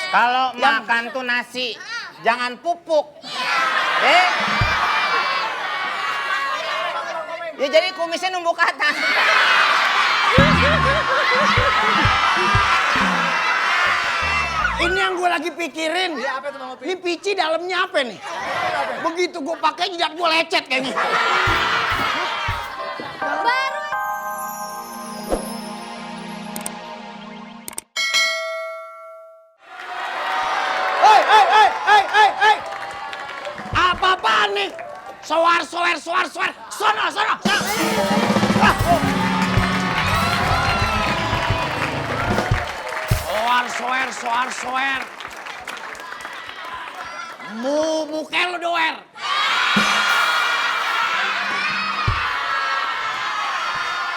Kalau makan tuh nasi, jangan pupuk. Ya jadi kumisnya numpuk ke atas. Ini yang gue lagi pikirin. Iya, apa itu Bang Opi? Ini pici dalamnya apa nih? Begitu gue pakai jidat gue lecet kayaknya. Hei. Apa-apaan nih? Soar. Sono. Soar. Muka lu doer.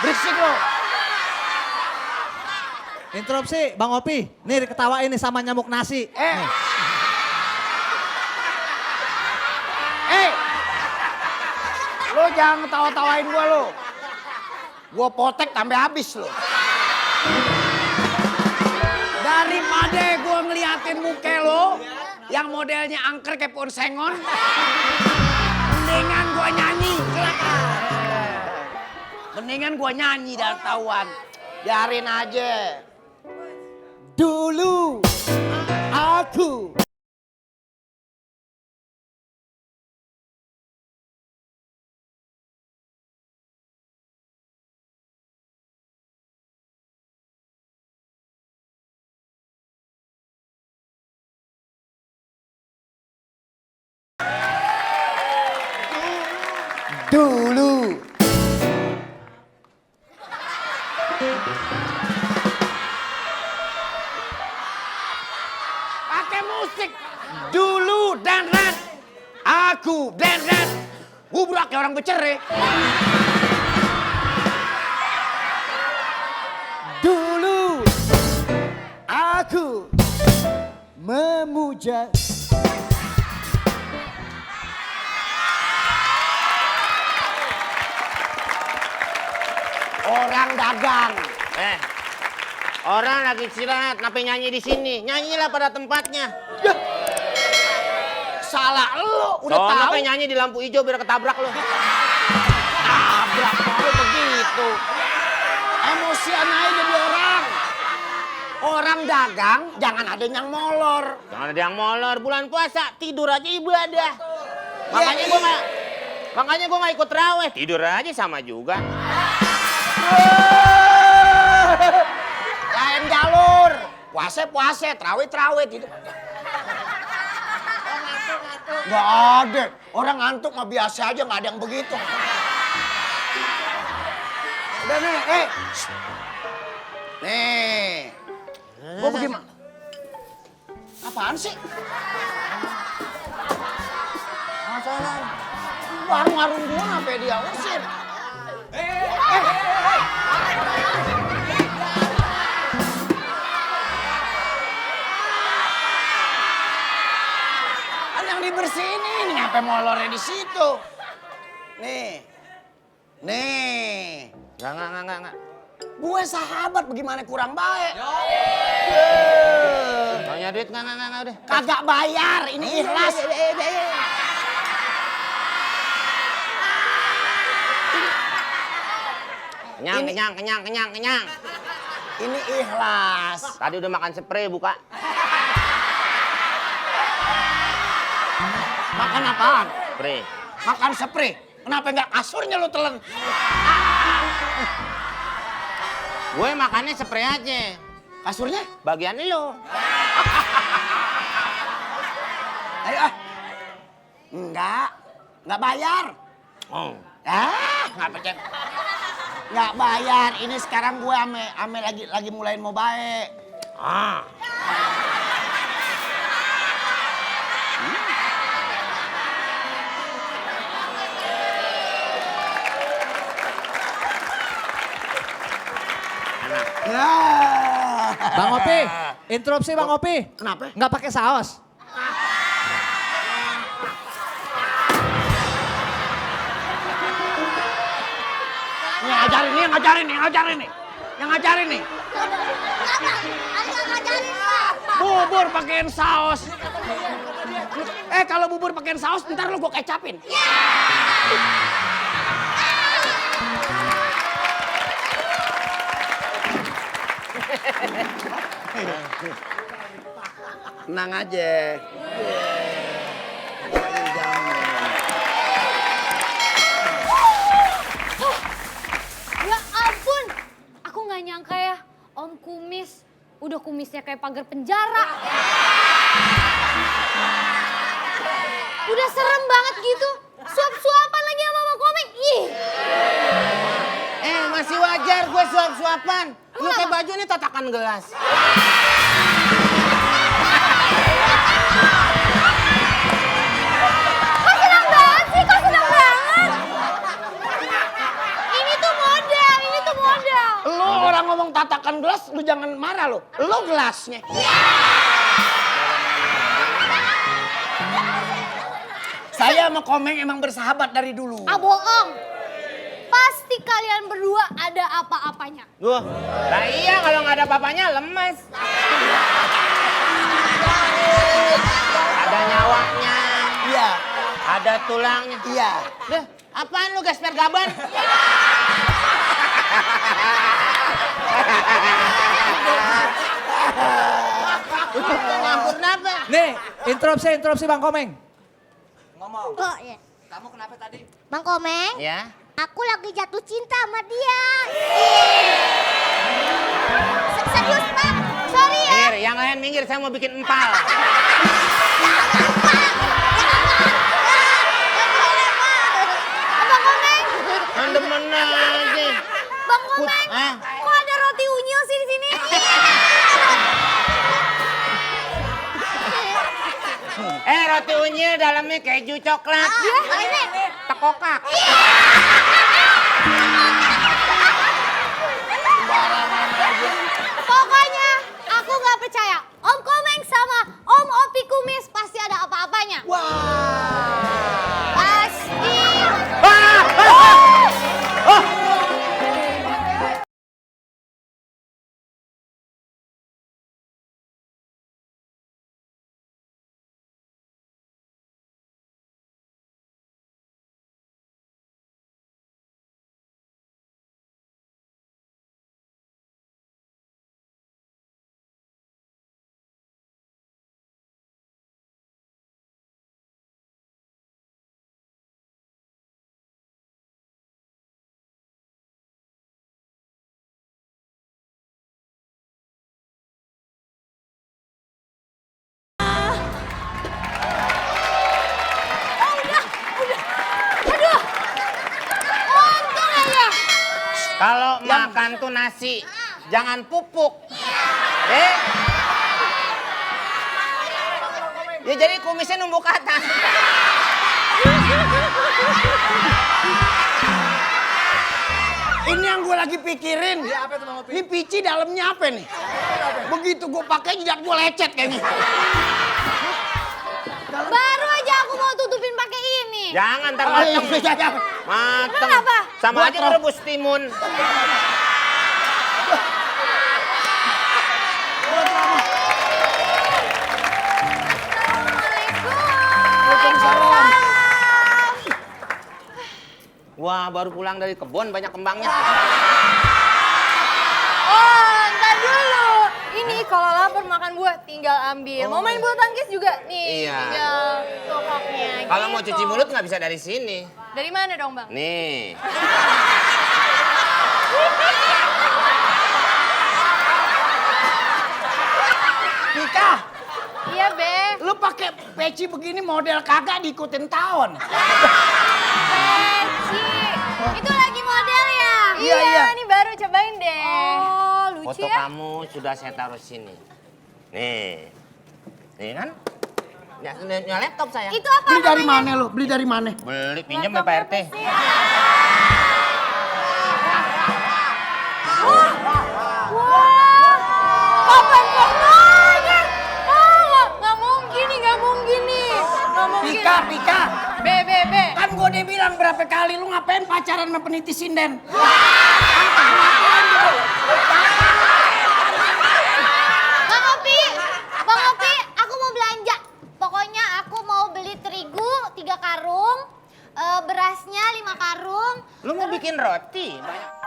Berisik lo. Interupsi, Bang Opi. Nih diketawain nih sama nyamuk nasi. Nih. Lo jangan ketawa-tawain gua lo. Gua potek sampai habis lo. Daripada gua ngeliatin muka lo yang modelnya angker kayak pohon sengon, mendingan gua nyanyi. Mendingan gua nyanyi dan tahuan. Biarin aja. Dulu aku pakai musik. Dulu dan rat, aku dan rat. Gubrak kayak orang bercerai. Dulu aku memuja. Orang dagang. Orang lagi istirahat, kenapa nyanyi di sini? Nyanyilah pada tempatnya. Salah lo, udah tahu. Kenapa nyanyi di lampu hijau biar ketabrak lo? Tabrak lo begitu. Emosian aja jadi orang. Orang dagang jangan ada yang molor. Jangan ada yang molor, bulan puasa tidur aja ibadah. Makanya gua nggak ikut raweh, tidur aja sama juga. Lain jalur. Puase, terawih gitu. Nggak ada. Orang ngantuk mah biasa aja, nggak ada yang begitu. Udah nih, Nih. Gua bagaimana? Apaan sih? Masalah. Warung gua sampai dia usir. Kan yang dibersihin ini, ngapain molornya di situ? Nih. Enggak. Gue sahabat bagaimana kurang baik. Banyak duit enggak udah. Kagak bayar, ini ikhlas. Kenyang. Ini ikhlas. Tadi udah makan spray buka. Makan apaan? Spray. Makan spray. Kenapa nggak kasurnya lu telan? Gue makannya spray aja. Kasurnya? Bagian lo. Ayo ah. Nggak bayar. Oh. Nggak percaya. Nggak bayar. Ini sekarang gue ame lagi mulai mau baik. Ya. Bang Opi, interupsi Bang Opi. Kenapa? Nggak pakai saus. Yang ngajarin nih. Kenapa? Ada yang ngajarin, Pak. Bubur pakein saus. Kalau bubur pakein saus, ntar lu gue kecapin. Tenang aja. Ya ampun, aku nggak nyangka ya, Om Kumis. Udah kumisnya kayak pagar penjara. Udah serem banget gitu. Suap-suapan lagi sama Mama Komeng. Ih. Masih wajar gue suap-suapan. Lu kayak baju ini tatakan gelas. Kok senang banget sih? Kok senang banget? Ini tuh modal. Lu orang ngomong tatakan gelas, lu jangan marah lu. Lu gelasnya. Saya sama Komeng emang bersahabat dari dulu. Ah bohong. Pasti kalian berdua ada apa-apanya. Duh, lah iya kalau nggak ada papanya lemes. Ada nyawanya. Iya. Ada tulangnya. Iya. Deh, apaan lu gasper gaban? Ngampur kenapa? Nih, interupsi Bang Komeng. Oh iya. Kamu kenapa tadi? Bang Komeng, Ya. aku lagi jatuh cinta sama dia. Serius Pak, sorry ya. Minggir, yang lain minggir, saya mau bikin empal. Bang Komeng, Demen aja. Bang Komeng, Ah. kok ada roti unyil sih di sini? Roti unyil dalamnya keju coklat. Ya, ini. Tekokak. Pokoknya aku nggak percaya. Om Komeng sama Om Opi Kumis pasti ada apa-apanya. Pasti. Aduh. Untung aja. Kalau makan tuh nasi, jangan pupuk. Ya jadi kumisnya numpuk ke atas. Ini yang gue lagi pikirin. Iya, apa itu Bang Opi? Ini pici dalamnya apa nih? Begitu gue pakai jidat gue lecet kayaknya. Baru aja aku mau tutupin pakai ini. Jangan ntar Oh, iya, mateng. iya. Mateng. Kenapa? Sama Buat aja roh. rebus timun. Waalaikumsalam. Wah, baru pulang dari kebun banyak kembangnya. Oh, ntar dulu. Ini kalau lapar makan buah tinggal ambil. Mau main bulu tangkis juga nih. Iya. Tinggal tokoknya. Kalau mau gitu. cuci mulut nggak bisa dari sini. Dari mana dong, Bang? Nih. Tika, Iya, Be. lu pakai peci begini model kagak diikutin tahun. Peci. Itu lagi model ya? Iya, iya. Ini baru cobain deh. Oh, lucu Foto ya. kamu sudah saya taruh sini. Nih. Nih kan? Ya, laptop saya. Itu apa Beli dari namanya? mana lu? Beli dari mana? Beli pinjam sama Laptop Pak apa RT. sih? Wah, kapan pokoknya? Nggak mungkin nih, nggak mungkin nih. Nggak mungkin. Tika. Be. Kan gue udah bilang berapa kali lu ngapain pacaran sama peniti sinden? Bang Opi, Bang Lu mau bikin roti? Banyak.